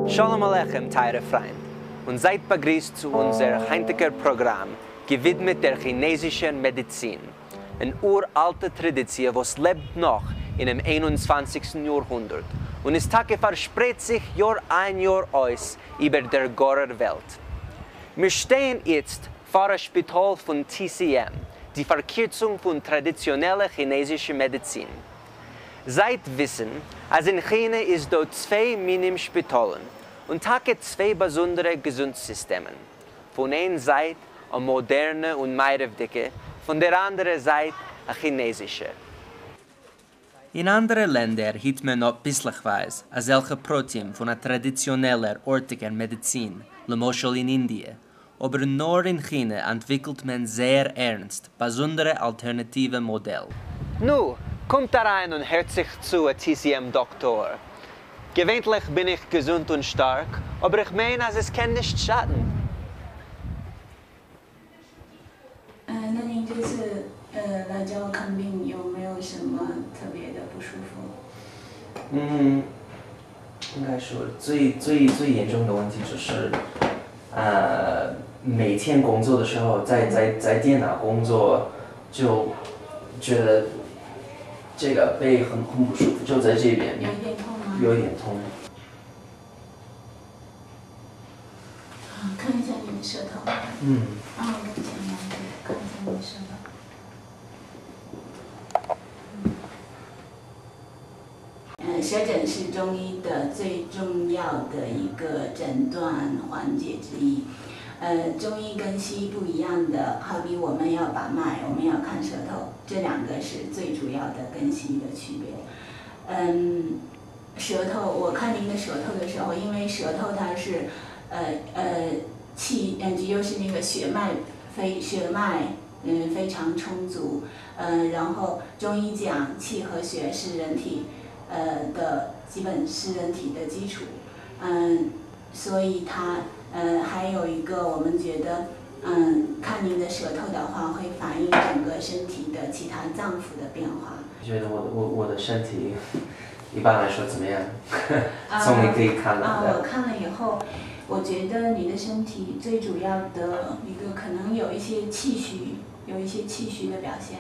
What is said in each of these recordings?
שלום עליכם טייערע פריינט, און זייט באגריסט צו אונזער היינטיגער פראגראם געווידמעט דער כינעזישער מעדיצין, אן אור-אלטע טראדיציע וואס לעבט נאך אינעם איין און צוואנציגסטן יאר-הונדערט, און איז טאקע פארשפרייט זיך יאר איין יאר אויס איבער דער גארער וועלט. מיר שטייען איצט פאר א שפיטאל פון TCM, די פארקירצונג פון טראדיציאנעלע כינעזישע מעדיצין. זייט וויסן אז אין כינע איז דא צוויי מינים שפיטאלן, און טאקע צוויי באזונדערע געזונט סיסטעמען. פון איין זייט א מאדערנע און מערב'דיגע, פון דער אנדערע זייט א כינעזישע. אין אנדערע לענדער היט מען אפ ביסלעכווייז אזעלכע פרטים פון א טראדיציאנעלער ארטיגער מעדיצין, למשל אין אינדיע, אבער נאר אין כינע אנטוויקלט מען זייער ערנסט באזונדערע אלטערנאטיווע מאדעל. נו, קומט אריין און הערט זיך צו א TCM דאקטאר. געווענטליך בין איך געזונט און שטארק, אבער איך מיין אז עס קען נישט שאטן. 嗯，那您这次来找我看病有没有什么特别的不舒服？嗯，应该说最最最严重的问题就是，每天工作的时候，在电脑工作，就觉得这个背很不舒服，就在这边。有一点痛吗？有一点痛。好，看一下你的舌头。嗯。啊，我跟前面看一下你的舌头。舌诊是中医的最重要的一个诊断环节之一。中医跟西医不一样的，好比我们要把脉，我们要看舌头，这两个是最主要的跟西医的区别。舌头，我看您的舌头的时候，因为舌头它是，气，就是那个血脉非血脉，非常充足。然后中医讲气和血是人体，的基本是人体的基础。所以它，还有一个我们觉得，看您的舌头的话，会反映整个身体的其他脏腑的变化。你觉得我的身体一般来说怎么样？从你可以看到的。我看了以后，我觉得你的身体最主要的一个可能有一些气虚，有一些气虚的表现。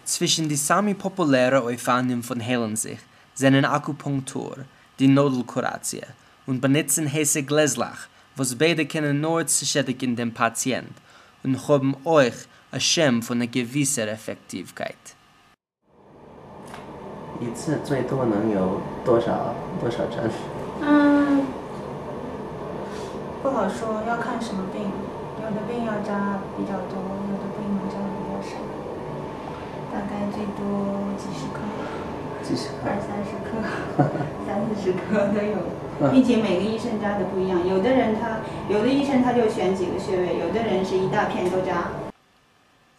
צווישן די סאמע פאפולערע אופנים פון היילן זיך זענען אקופונקטור, די נאדל-קוראציע, און באנוצן הייסע גלעזלעך, וואס ביידע קענען נאר צושעדיגן דעם פאציענט, און האבן אויך א שם פון א געוויסער עפעקטיווקייט. 一次最多能有多少多少针？不好说，要看什么病，有的病要扎比较多，有的病扎比较少，大概最多几十克，几十克，二三十克，三四十克都有，并且每个医生扎的不一样，有的医生他就选几个穴位，有的人是一大片都扎。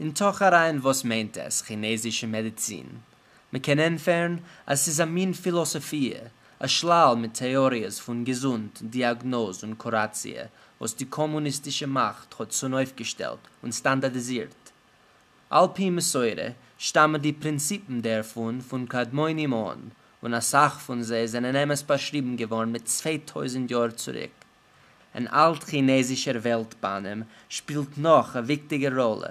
אין תוך אריין וואס מיינט עס כינעזישע מעדיצין? מען קען ענטפערן אז ס'איז א מין פילאסאפיע, א שלל מיט טעאריעס פון געזונט, דיאגנאז און קוראציע, וואס די קאמוניסטישע מאכט האט צונויפגעשטעלט און סטאנדארדיזירט. על פי מסורה שטאמען די פרינציפן דערפון פון קדמונים אן, און אסאך פון זיי זענען אמת באשריבן געווארן מיט 2000 יאר צוריק. אן אלט-כינעזישער וועלט-באנעם שפילט נאך א וויכטיגע ראלע,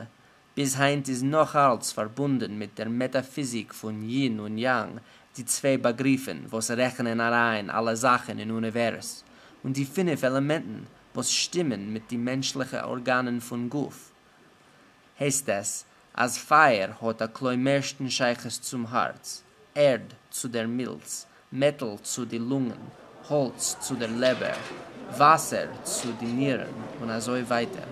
ביז היינט איז נאך אלץ פארבונדן מיט דער מעטאפיזיק פון יין און יאנג, די צוויי באגריפן וואס רעכענען אריין אלע זאכן אין אוניווערס, און די פינף עלעמענטן וואס שטימען מיט די מענטשליכע ארגאנען פון גוף. הייסט עס, אז פייער האט א כלומרשטן שייכות צום הארץ, ערד צו דער מילץ, מעטאל צו די לונגען, האלץ צו דער לעבער, וואסער צו די נירן און אזוי ווייטער.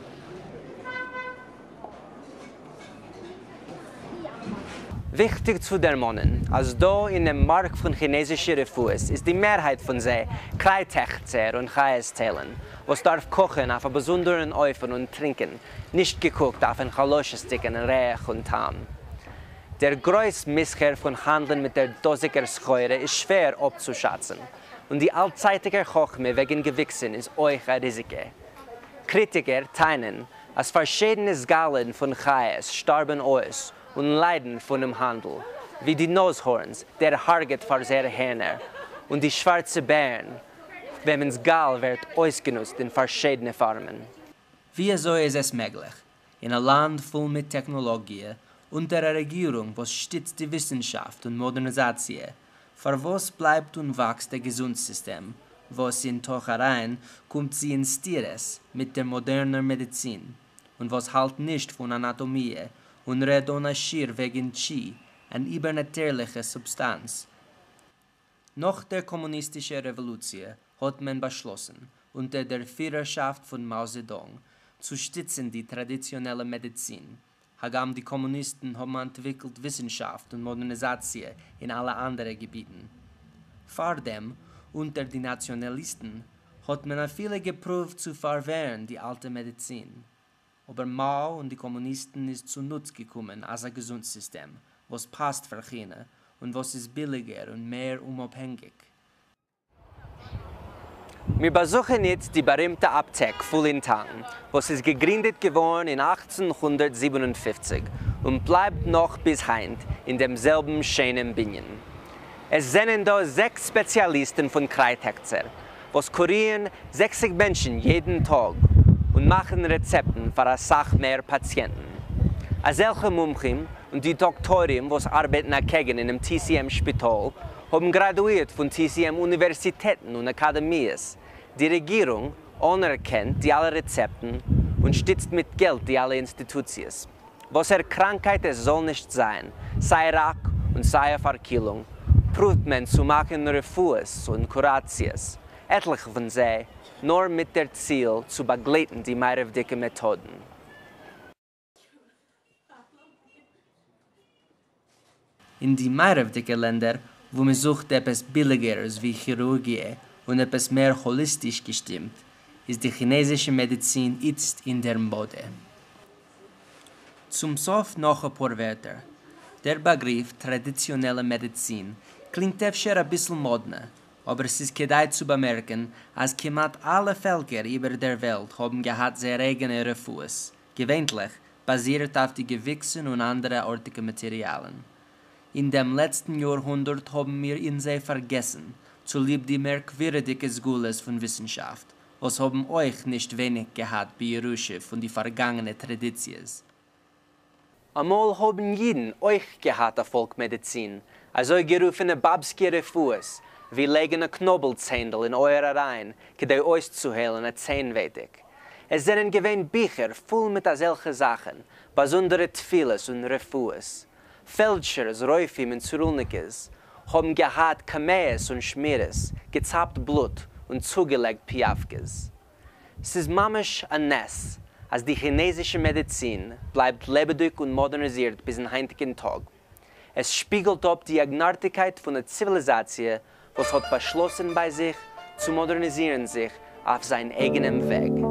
וויכטיג צו דערמאנען אז דא אינעם מארק פון כינעזישע רפואות איז די מערהייט פון זיי קרייטעכצער און חיות-טיילן וואס דארף קאכן אויף א באזונדערן אופן און טרינקען, נישט געקוקט אויפן חלשות'דיגן ריח און טעם. דער גרויס מסחר פון האנדלען מיט דער דאזיקער סחורה איז שווער אפצושאצן, און די אלטצייטיקע חכמה וועגן געוויקסן איז אויך א ריזיקע. קריטיקער טענה'ן אז פארשידענע זגאלן פון חיות שטארבן אויס און ליידן פונעם האנדל, ווי די נאזהארנס, דערהרגעט פאר זייערע הערנער, און די שווארצע בערן, וועמענס גאל ווערט אויסגענוצט אין פארשידענע פארמען. ווי אזוי איז עס מעגליך, אין א לאנד פול מיט טעכנאלאגיע, אונטער א רעגירונג וואס שטיצט די וויסנשאפט און מאדערניזאציע, פארוואס בלייבט און וואקסט א געזונט-סיסטעם, וואס אין תוך אריין קומט זי אין סתירות מיט דער מאדערנער מעדיצין, און וואס האלט נישט פון אנאטאמיע און רעדט אן א שיעור וועגן טשי, אן איבערנאטירליכע סובסטאנץ? נאך דער קאמוניסטישער רעוואלוציע האט מען באשלאסן, אונטער דער פירערשאפט פון מאא זעדאנג, צו שטיצן די טראדיציאנעלע מעדיצין, הגם די קאמוניסטן האבן אנטוויקלט וויסנשאפט און מאדערניזאציע אין אלע אנדערע געביטן. פאר דעם, אונטער די נאציאנאליסטן, האט מען אפילו געפרואווט צו פארווערן די אלטע מעדיצין. אבער מאא און די קאמוניסטן איז צונוץ געקומען אזא געזונט-סיסטעם, וואס פאסט פאר כינע, און וואס איז ביליגער און מער אומאפהענגיק. מיר באזוכן איצט די בארימטע אפטעק פולינטאנג, וואס איז געגרינדעט געווארן אין 1857 און בלייבט נאך ביז היינט אין דעם זעלבן שיינעם בנין. עס זענען דא זעקס ספעציאליסטן פון קרייטעכצער, וואס קורירן 60 מענטשן יעדן טאג און מאכן רעצעפטן פאר א סך מער פאציענטן. אזעלכע מומחים און די דאקטוירים וואס ארבעטן אקעגן אינעם TCM שפיטאל האבן גראדואירט פון TCM אוניווערסיטעטן און אקאדעמיעס. די רעגירונג אנערקענט די אלע רעצעפטן און שטיצט מיט געלט די אלע אינסטיטוציעס. וואסער קראנקייט עס זאל נישט זיין, סיי ראק און סיי א פארקילונג, פרואווט מען צו מאכן רפואות און קוראציעס, עטליכע פון זיי נאר מיט דער ציל צו באגלייטן די מערבדיקע מעטאדן. אין די מערבדיקע לענדער, וואו מען זוכט עפעס ביליגערס ווי כירורגיע און עפעס מער האליסטיש געשטימט, איז די כינעזישע מעדיצין איצט אין דער מאדע. צום סוף נאך אפאר ווערטער. דער באגריף טראדיציאנעלע מעדיצין קלינגט אפשר אביסל מאדנע, אבער ס'איז כדאי צו באמערקן אז כמעט אלע פעלקער איבער דער וועלט האבן געהאט זייער אייגענע רפואות, געווענטליך באזירט אויף די געוויקסן און אנדערע ארטיגע מאטעריאלן. אין דעם לעצטן יארהונדערט האבן מיר אין זיי פארגעסן, צוליב די מערקווירדיגע סגולות פון וויסנשאפט, וואס האבן אויך נישט ווייניג געהאט בירושה פון די פארגאנגענע טראדיציעס. אמאל האבן אידן אויך געהאט א פאלק-מעדיצין, אזוי-גערופענע באבסקע רפואות, ווי לייגן א קנאבל-צענדל אין אויער אריין כדי אויסצוהיילן א ציין-ווייטיק. עס זענען געווען ביכער פול מיט אזעלכע זאכן, באזונדערע תפילות און רפואות. פעלדשערס, רופאים און צירולניקעס האבן געהאט קמיעות און שמירות, געצאפט בלוט און צוגעלייגט פיאווקעס. ס'איז ממש א נס אז די כינעזישע מעדיצין בלייבט לעבעדיג און מאדערניזירט ביזן היינטיגן טאג. עס שפיגלט אפ די אייגנארטיגקייט פון א ציוויליזאציע וואס האט באשלאסן ביי זיך צו מאדערניזירן זיך אויף זיין אייגענעם וועג.